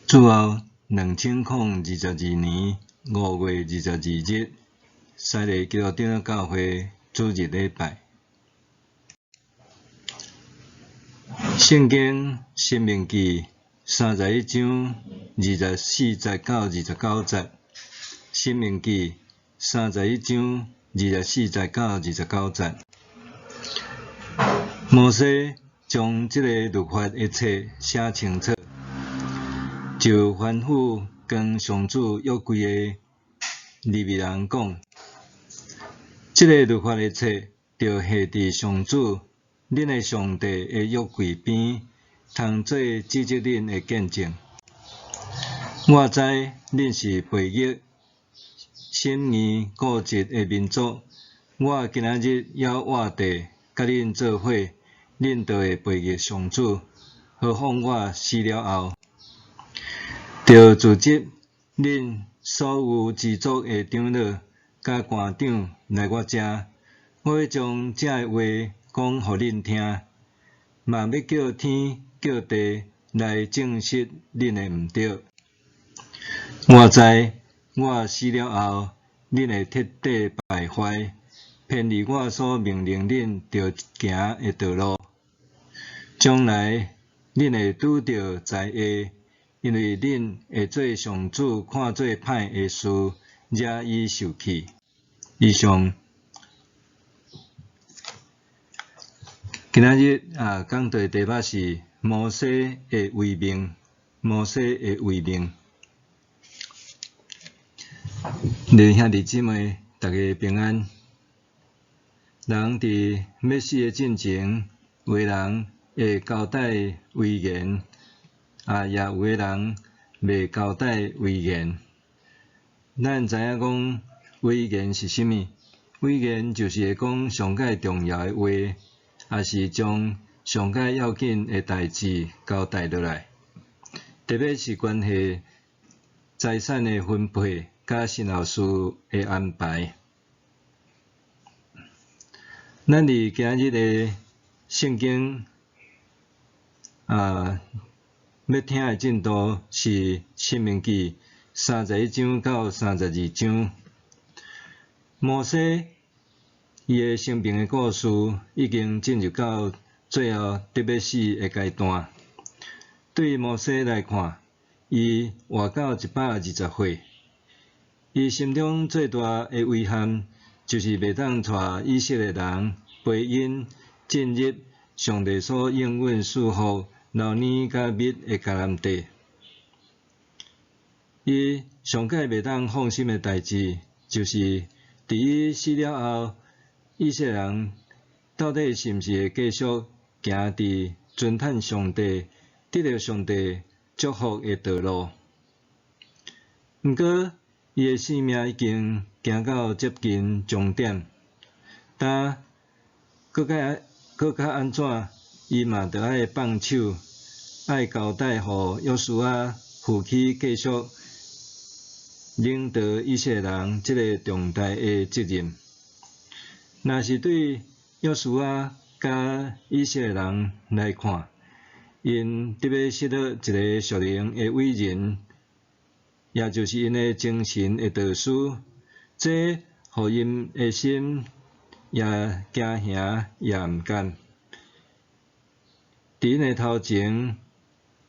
主後2022年5月22日，西麗基督長老教會主日禮拜。聖經申命記31章24節到29節。申命記31章24節到29節。摩西將這個律法的冊寫清楚，就吩咐扛上主約櫃的利未人講：這個律法的冊，著下佇上主恁的上帝的約櫃邊，通做指責恁的見證。我知恁是背逆、心硬固執的民族。我今仔日猶活著，佮恁做伙，恁就會背逆上主，何況我死了後，著聚集恁所有支族的長老佮官長來我遮，我欲將這个話講予恁聽，嘛欲叫天叫地來證實恁的毋著。我知我死了後，恁會徹底敗壞，偏離我所命令恁著行的道路。將來恁會拄著災禍，因為恁會做上主看做歹的事，惹伊受氣。以上。今仔日啊，講道的題目是摩西的遺命。摩西的遺命。弟兄姊妹，大家平安。人佇欲死的進前，有的人會交代遺言，啊，也有的人袂交代遺言。咱知影講遺言是啥物？遺言就是會講上蓋重要的話，抑是將上蓋要緊的代誌交代落來，特別是關係財產的分配佮身後事的安排。咱佇今日的聖經啊，欲聽的進度是申命記31章到32章。摩西伊的生平的故事已經進入到最後得欲死的階段。對摩西來看，伊活到120歲，伊心中最大的遺憾就是袂當帶以色列人陪𪜶進入上帝所應允賜予流奶佮蜜的迦南地。伊上蓋袂當放心的代誌，就是佇伊死了後，以色列人到底是毋是會繼續行佇尊嘆上帝、得著上帝祝福的道路？毋過，伊的性命已經行到接近終點，但閣較閣較按怎，伊嘛著愛放手，愛交代予約書亞負起繼續領導以色列人這个重大的責任。若是對約書亞佮以色列人來看，𪜶得欲失落一个屬靈的偉人，也就是𪜶的精神的導師，這予𪜶的心也驚嚇也毋甘。佇𪜶的頭前，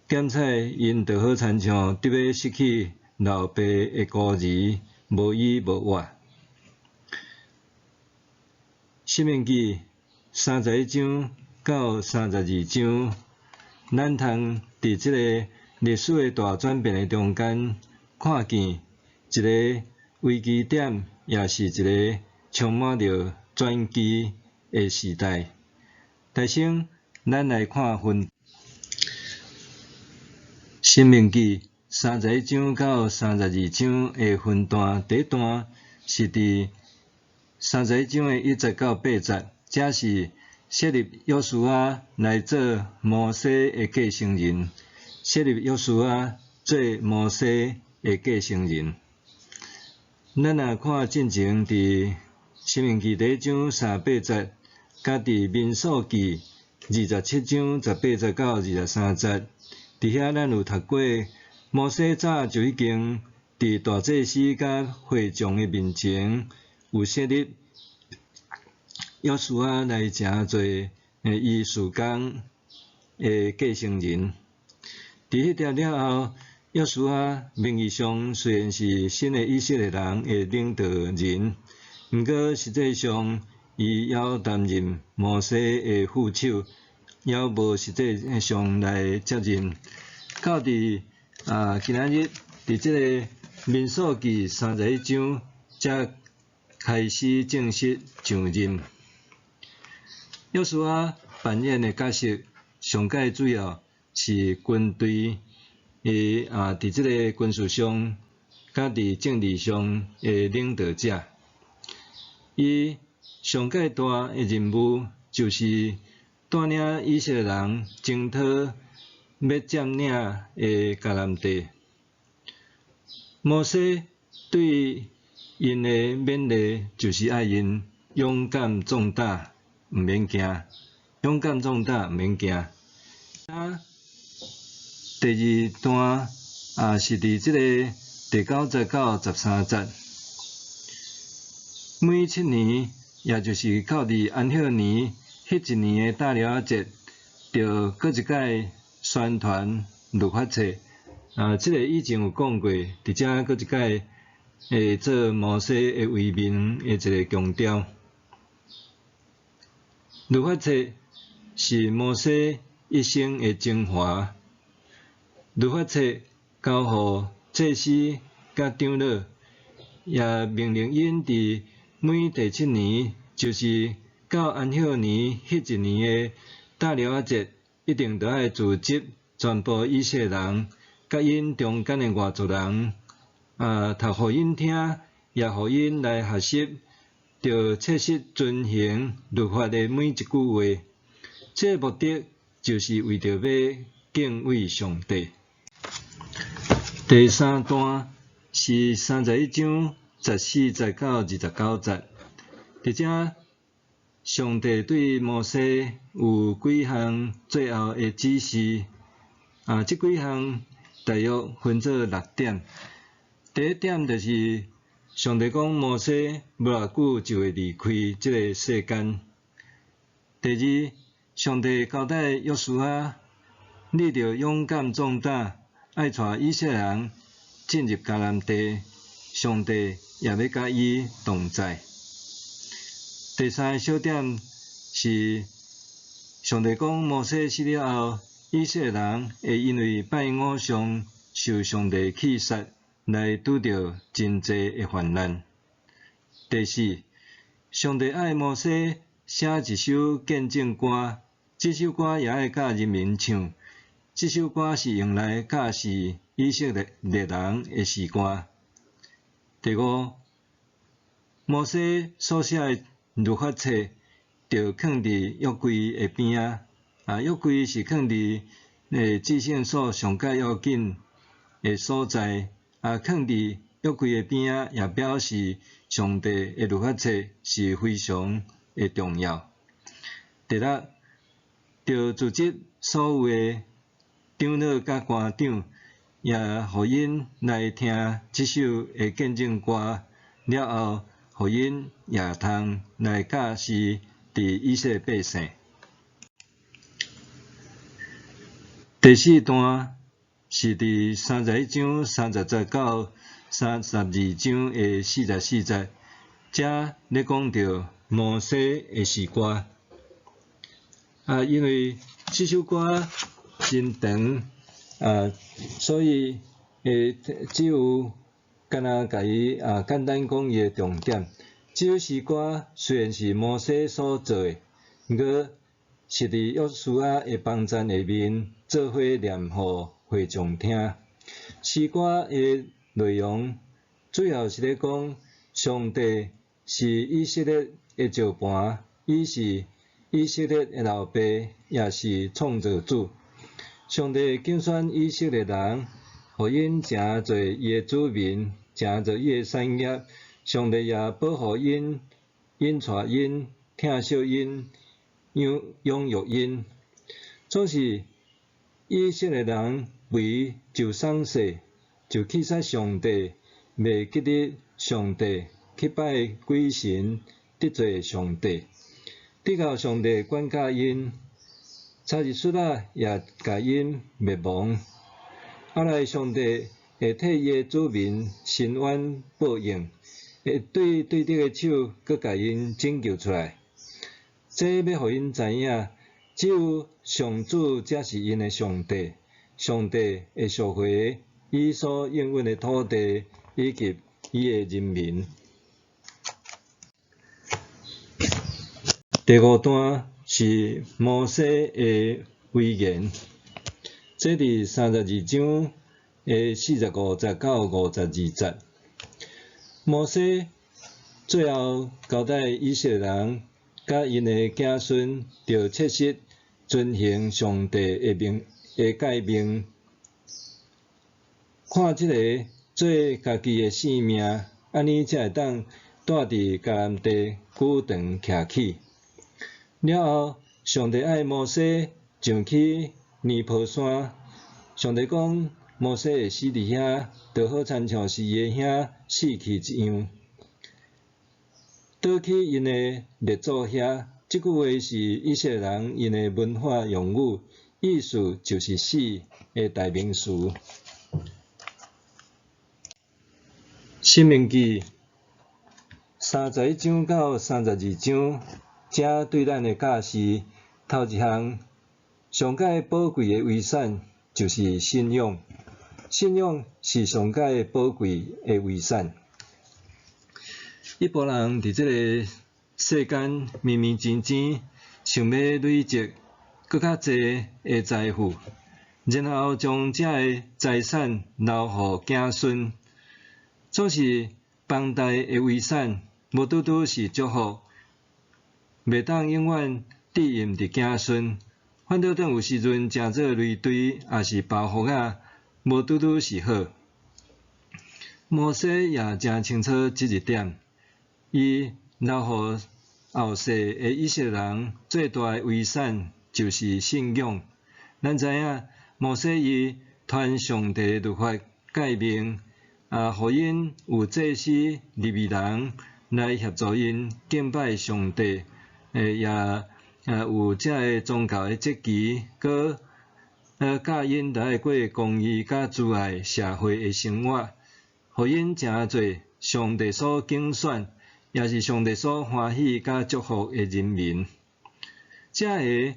檢採𪜶就好親像得欲失去老爸的孤兒，無依無倚。申命記31章到32章，咱通佇這個歷史的大轉變的中間，看見一个危機點，也是一个充滿著轉機的時代。首先，咱來看分申命記31章到32章的分段，第一段是佇31章的1節到8節，這是設立約書亞來做摩西的繼承人。設立約書亞做摩西的繼承人。咱若看進前佇申命記第一章3、8節，佮佇民數記27章18節到23節，佇遐咱有讀過摩西早就已經佇大祭司佮會眾的面前有設立約書亞來成做伊事工的繼承人。佇彼條了後，約書亞名義上雖然是新的以色列人的領導人，毋過實際上伊猶擔任摩西的副手，猶無實際上來接任。到佇今仔日佇這个民數記31章，才開始正式上任。約書亞扮演的角色，上蓋主要是軍隊的佇這個軍事上，佮佇政治上的領導者。伊上蓋大的任務，就是帶領以色列人征討欲佔領的迦南地。摩西對𪜶的勉勵，就是愛𪜶勇敢壯膽，毋免驚。勇敢壯膽，毋免驚。第二段是佇這個第九節到13節。每7年，也就是到佇安息年，彼一年的大寮仔節，著閣一擺宣傳律法冊。這个以前有講過，佇遮閣一擺會做摩西的遺命的一个強調。律法冊是摩西一生的精華。律法冊交予祭司佮長老，也命令𪜶佇每第七年，就是到安息年彼一年的大寮仔節，一定著愛組織全部以色列人，佮𪜶中間的外族人，讀予𪜶聽，也予𪜶來學習，著切實遵行律法的每一句話。這个目的就是為著欲敬畏上帝。第三段是31章14節到29節，佇遮上帝對摩西有幾項最後的指示，這幾項大約分做六點。第一點就是上帝講摩西無偌久就會離開這个世間。第二，上帝交代約書亞，你著勇敢壯膽，愛帶以色列人進入迦南地，上帝也欲佮伊同在。第三个小點是，上帝講摩西死了後，以色列人會因為拜偶像受上帝棄殺，來拄著真濟的患難。第四，上帝愛摩西寫一首見證歌，這首歌也愛教人民唱。這首歌是用來教示以色列人的詩歌。第五，摩西所寫的律法冊，著囥佇約櫃的邊仔。約櫃是囥佇至聖所上蓋要緊的所在。囥佇約櫃的邊仔，也表示上帝的律法冊是非常的重要。第六，著組織所有的長老佮官長，也予𪜶來聽這首的見證歌了後，予𪜶也通來教示佇以色列百姓。第四段是佇31章30節到32章的44節，遮咧講著摩西的詩歌。因為這首歌真長，所以只有干焦共伊簡單講伊的重點。這首詩歌雖然是摩西所做的，毋過是佇約書亞的幫贊下面做伙念予會眾聽。詩歌的內容主要是咧講上帝是以色列的石磐，伊是以色列的老爸，也是創造主。上帝揀選以色列人，予𪜶成做伊的子民，成做伊的產業。上帝也保護𪜶，引帶𪜶，疼惜𪜶，養育𪜶。總是以色列人無肥就爽勢，就棄殺上帝，袂記得上帝，去拜鬼神，得罪上帝。直到上帝管教𪜶，差一絲仔也共𪜶滅亡。後來上帝會替伊的子民伸冤報應，會對對敵的手閣共𪜶拯救出來。這欲予𪜶知影，只有上主才是𪜶的上帝，上帝會贖回伊所應允的土地以及伊的人民。第五段是摩西的遺言，這佇32章的45節到52節。摩西最後交代以色列人佮𪜶的子孫，著切實遵行上帝的命的誡命，看這个做家己的性命，按呢才會當蹛佇迦南地久長徛起。了後，上帝愛摩西上去尼波山。上帝講，摩西會死佇遐，就好親像是伊的兄死去一樣。倒去𪜶的列祖遐，這句話是以色列人𪜶的文化用語，意思就是死的代名詞。申命記31章到32章，這對咱的教示，頭一項上蓋寶貴的遺產就是信仰，信仰是上蓋寶貴的遺產。一般人佇這个世間迷迷津津，想欲累積閣較濟的財富，然後將這个財產留予子孫。總是龐大的遺產，無拄拄是祝福，袂當永遠致蔭佇子孫。反倒轉有時陣成做累贅，抑是包袱仔，無拄拄是好。摩西也誠清楚這一點，伊留予後世的以色列人最大的遺產就是信仰。咱知影，摩西伊傳上帝律法誡命，也予𪜶有祭司利未人來協助𪜶敬拜上帝，也有這个宗教的節期，閣教𪜶來過公義佮慈愛社會的生活，予𪜶成做上帝所揀選，也是上帝所歡喜佮祝福的人民。這个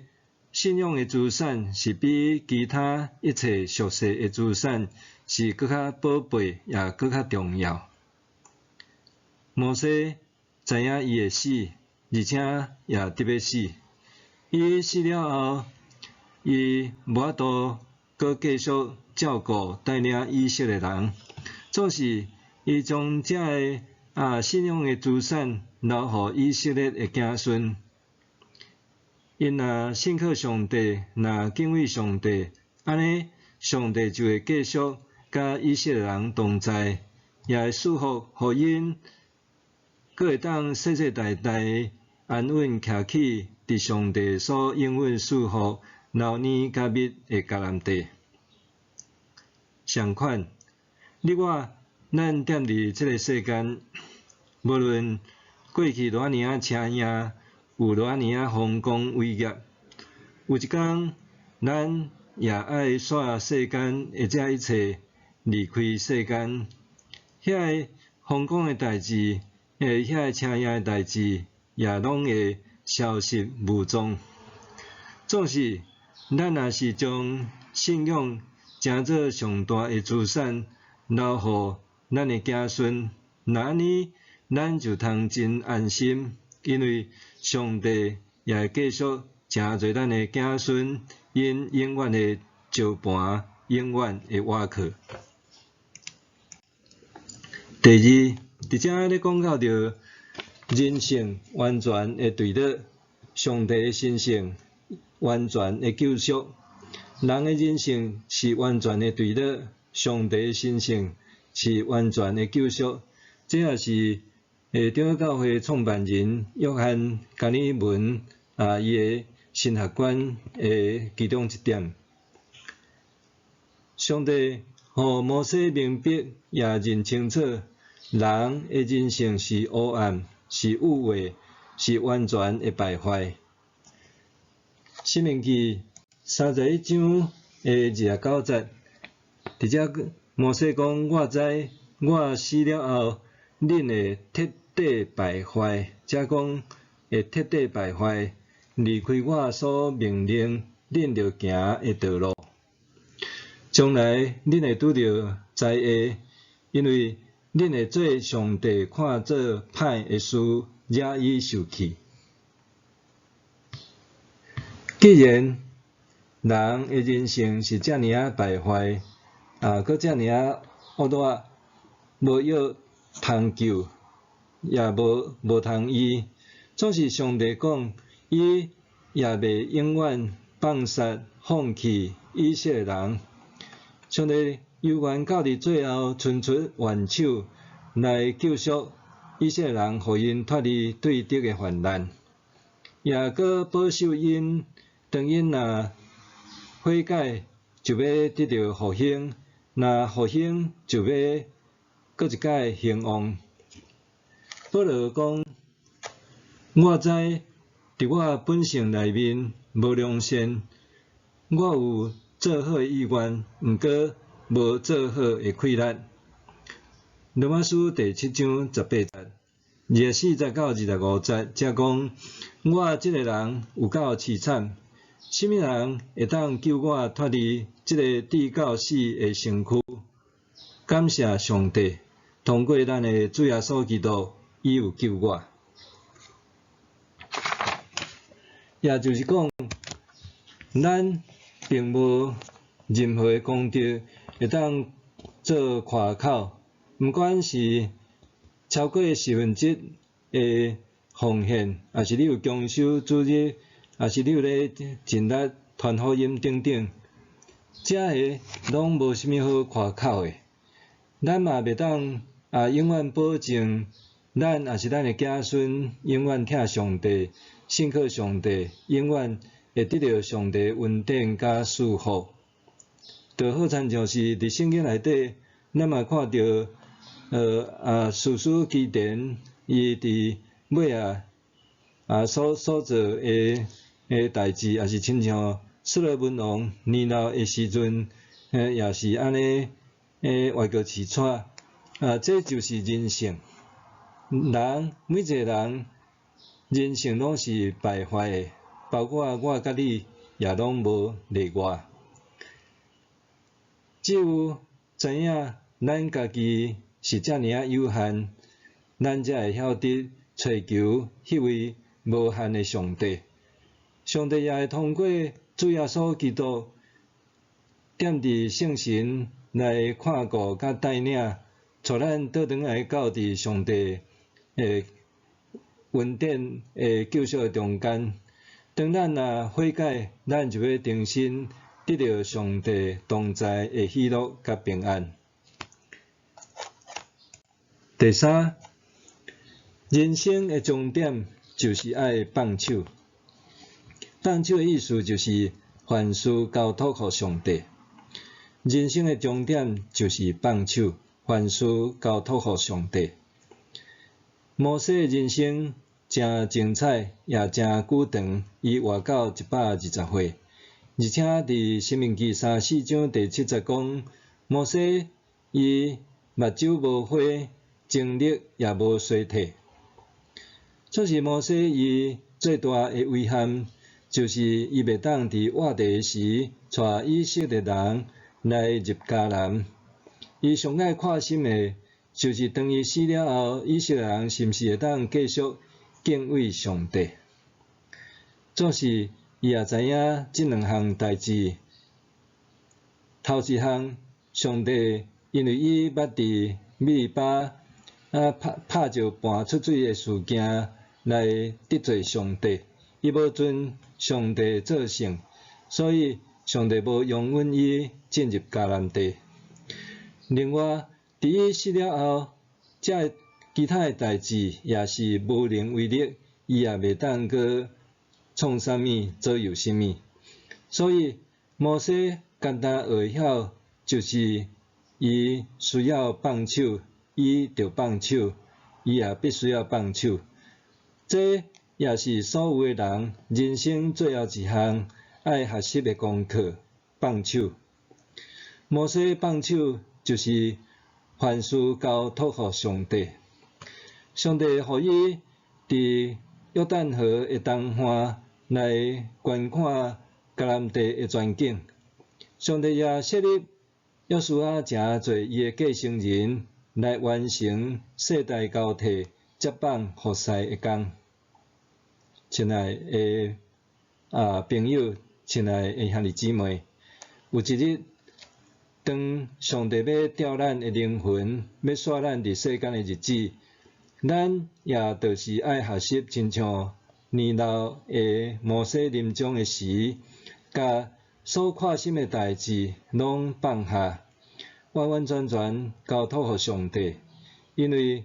信仰的資產是比其他一切俗世的資產是閣較寶貝，也閣較重要。摩西知影伊會死，而且也得欲死。伊死了後，伊無法度閣繼續照顧帶領以色列人，總是伊將這个信仰的資產留予以色列的子孫。𪜶若信靠上帝，若敬畏上帝，按呢，上帝就會繼續佮以色列人同在，也會賜福予𪜶，閣會當世世代代安穩徛起佇上帝所應允賜福流奶佮蜜的迦南地。相款，你我咱踮佇這个世間，無論過去偌爾仔車贏，有偌爾仔豐功偉業，有一工咱也愛煞世間的這一切，離開世間。遐个風光的代誌，遐个車贏的代誌，也攏會消失無蹤。總是，咱若是將信仰成做上大的資產，留予咱的子孫，那按呢，咱就通真安心，因為上帝也會繼續成做咱的子孫，𪜶永遠的石盤，永遠的倚靠。第二，佇遮咧講到著人性完全的墜落，上帝的神聖完全的救贖。人的人性是完全的墜落，上帝的神聖是完全的救贖。這也是長老教會創辦人約翰加爾文伊的神學觀的其中一點。上帝予摩西明白，也認清楚，人的人性是黑暗，是有壞，是完全的敗壞。申命記31章的29節，佇遮摩西講：我知我死了後，恁會徹底敗壞。遮講會徹底敗壞，離開我所命令恁著行的道路。將來恁會拄著災禍，因為恁會做上帝看做歹的事，惹伊受氣。既然人的人性是遮爾仔敗壞，啊，閣遮爾仔惡劣，無藥通救，也無通醫。總是上帝講，伊也袂永遠放殺放棄以色列人。上帝猶原到佇最後伸出援手來救贖以色列人，予𪜶脫離對敵的患難，也閣保守𪜶，當𪜶若悔改，就欲得著復興；若復興，就欲閣一擺興旺。保羅講：我知佇我本性內面無良善，我有做好的意願，毋過無做好的氣力。羅馬書第7章18節、24節到25節，遮講我這个人有夠淒慘，啥物人會當救我脫離這个至到死的身軀？感謝上帝，通過咱的主耶穌基督，伊有救我。也就是講，咱並無任何的功德會當做誇口，毋管是超過四分之一的奉獻，抑是你有恭守主日，抑是你有咧盡力傳福音等等，這个攏無啥物好誇口的。咱嘛袂當啊，永遠保證咱抑是咱的子孫永遠疼上帝、信靠上帝，永遠會得著上帝恩典佮賜福。就好親像是佇聖經內底，咱嘛看著，士師基甸伊佇尾仔啊所做的代誌，也是親像所羅門王年老的時陣，也是按呢，歪過飼娶，啊，這就是人性。人每一个人人性攏是敗壞的，包括我佮你也攏無例外。只有知影咱家己是遮爾仔有限，咱才會曉得揣求彼位無限的上帝。上帝也會通過主耶穌基督，踮佇聖神來看顧佮帶領，帶咱倒轉來到佇上帝的恩典的救贖的中間。當咱若悔改，咱就欲重新得著上帝同在的喜樂佮平安。第三，人生的終點就是愛放手。放手的意思就是凡事交託予上帝。人生的終點就是放手，凡事交託予上帝。摩西的人生誠精彩，也誠久長，伊活到120歲。而且佇申命記34章第7節講，摩西伊目睭無花，精力也無衰退。這是摩西伊最大的遺憾，就是伊袂當佇活著時，帶以色列人來入迦南。伊上愛掛心的，就是當伊死了後，以色列人是毋是會當繼續敬畏上帝？總是伊也知影這兩項代誌。頭一項，上帝因為伊捌佇米利巴拍拍石盤出水的事件來得罪上帝，伊無尊上帝做聖，所以上帝無容允伊進入迦南地。另外，佇伊死了後，這其他的代誌也是無能為力，伊也袂當閣創啥物，左右啥物。所以摩西簡單會曉就是伊需要放手，伊就放手，伊也必須要放手。這也是所有的人人生最後一項愛學習的功課，放手。摩西放手，就是凡事交託予上帝。上帝予伊佇約旦河的東岸來觀看迦南地的全景。上帝也設立約書亞成做伊的繼承人，來完成世代交替接棒服侍的工。親愛的朋友，親愛的兄弟姊妹，有一日，當上帝欲調咱的靈魂，欲煞咱佇世間的日子，咱也就是愛學習，親像年老的摩西臨終的時，共所掛心的代誌攏放下，完完全全交託予上帝。因為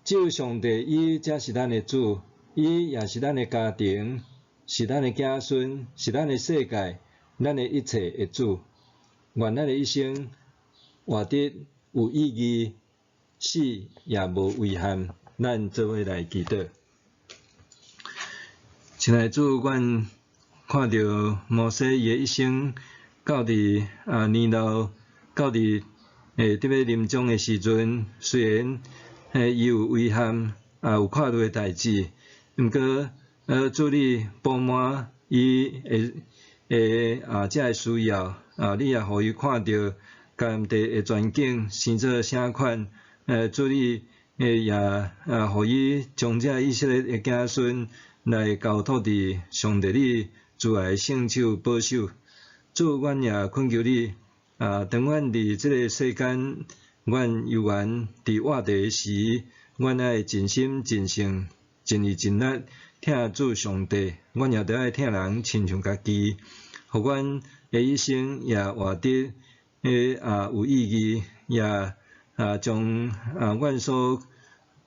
只有上帝伊才是咱的主，伊也是咱的家庭，是咱的子孫，是咱的世界，咱的一切的主。願咱的一生活得有意義，死也無遺憾。咱做伙來祈禱。親愛的主，阮看著摩西伊的一生，到佇年老，到佇得欲臨終的時陣，雖然伊有遺憾，也有看慮的代誌，毋過主你補滿伊的這个需要，你也予伊看著迦南地的全景，生做啥款，主你也予伊將這以色列的子孫來交託佇上帝你慈愛的聖手保守。主，阮也懇求你，當阮佇這个世間，阮猶原佇活著的時，阮愛盡心盡性、盡意盡力疼主上帝，阮也著愛疼人親像家己，予阮的一生也活得有意義，也將阮所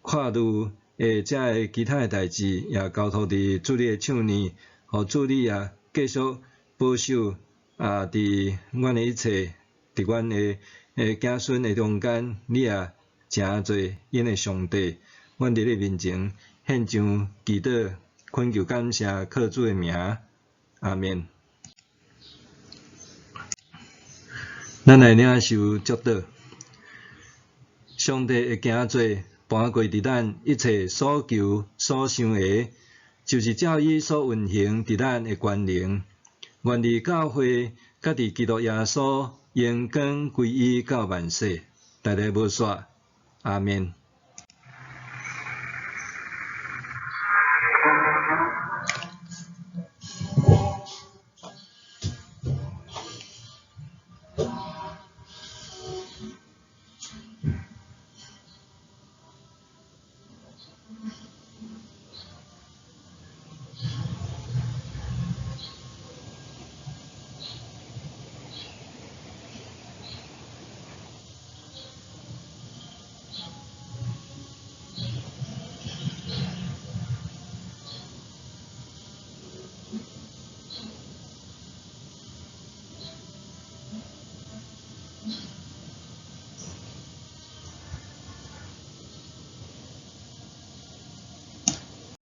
看慮的這个其他的代誌，也交託佇主你的手內，予主你也繼續保守佇阮的一切，佇阮的子孫的中間，你也成做𪜶的上帝。阮佇你面前獻上祈禱，懇求感謝，靠主的名，阿們。咱來領受祝禱。上帝會行做搬過佇咱一切所求所想的，就是照伊所運行佇咱的權能。願佇教會，佮佇基督耶穌，榮光歸伊到萬世，代代無煞。阿們。